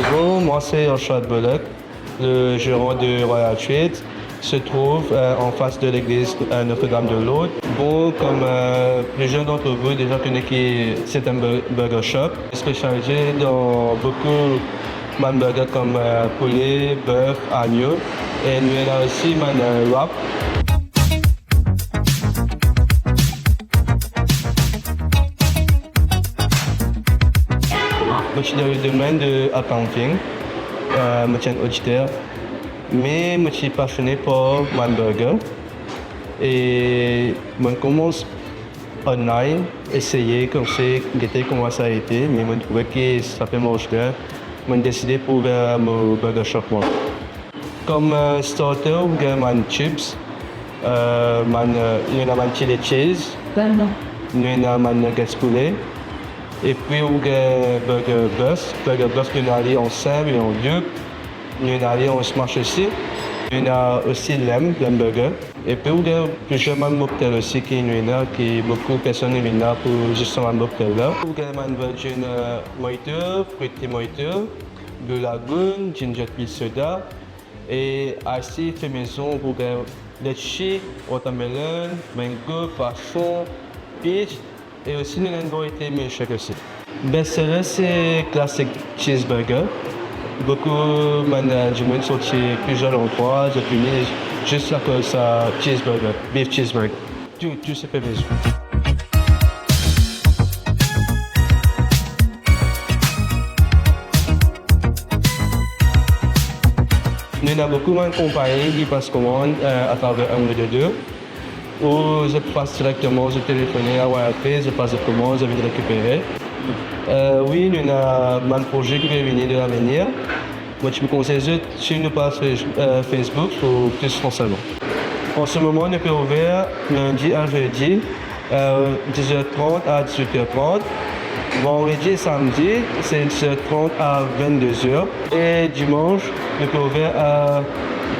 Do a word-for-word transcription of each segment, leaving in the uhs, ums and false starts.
Bonjour, moi c'est Arshad Bolek, le gérant de Royal Treats, se trouve, euh, en face de l'église, euh, Notre-Dame de Lourdes. Bon, comme, euh, plusieurs d'entre vous déjà connaissent qui c'est un bu-, burger shop spécialisé dans beaucoup de burgers comme, euh, poulet, bœuf, agneau. Et nous avons aussi un, euh, wrap. Mo ti dan le domaine de accounting, euh, mo ti enn oditer, me mo ti pasione par bann burger. E mo koumans online, eseye, koumse, gete kouma sa ete, me mo trouve ki sa pe mars bien. Mo deside pou ouver mo burger shop mwa. Kom, euh, starter, ou gagn bann chips, euh, bann, euh, nou ena bann chili cheese, nou ena bann nuggets poulet, epi ou gagn burger bœuf. Burger bœuf, nou ena li an sinp e an diri, nou ena li an smash osi, nou ena osi lamb, lamb burger. Epi ou gagn plizier bann moktel osi ki nou ena, ki boukou personn inn ena pou zis sa bann moktel la. Ou gagn bann virgin, euh, mojito, fruity mojito, Blue Lagoon, ginger peach soda, e ice tea fait maison, ou gagn letchi, watermelon, mango, passion, peach, e osi nou ena enn variete milkshake osi. Best seller se classic cheeseburger. Boukou bann, euh, dimoun sorti plizier landrwa, zot vini zis akoz sa cheeseburger, beef cheeseburger. Tou, tou se pe bezwin. Nou ena boukou bann konpagni ki pas komann, euh, atraver enn rezo de, ou zot pas direkteman, zot telefone a Royal Treats, zot pas zot komann, zot vinn rekipere. Euh, wi, nou ena bann proze ki pe vini dan lavenir. Mo ti pou konsey zot, swiv nou paz Face-, euh, Facebook pou plis ransegnman. An se moman, nou pe ouver lindi a zedi, euh, diz er trant a dizuit er trant. Vandredi e samdi, se diz er trant a vennde zer. E dimans, nou pe ouver, euh,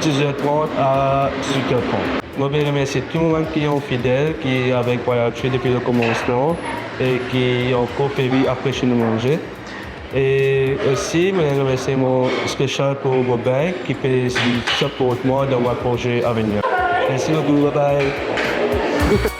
diz er trant a dizuit er trant. Mo pe remersie tou bann klian fidel ki avek Royal Treats depi lekomansman e ki ankor pe vinn apresie nou manze. E osi, mo remersiman spesial pou mo bank ki pe siport mwa dan mo proze avenir. Mersi boukou, bye bye.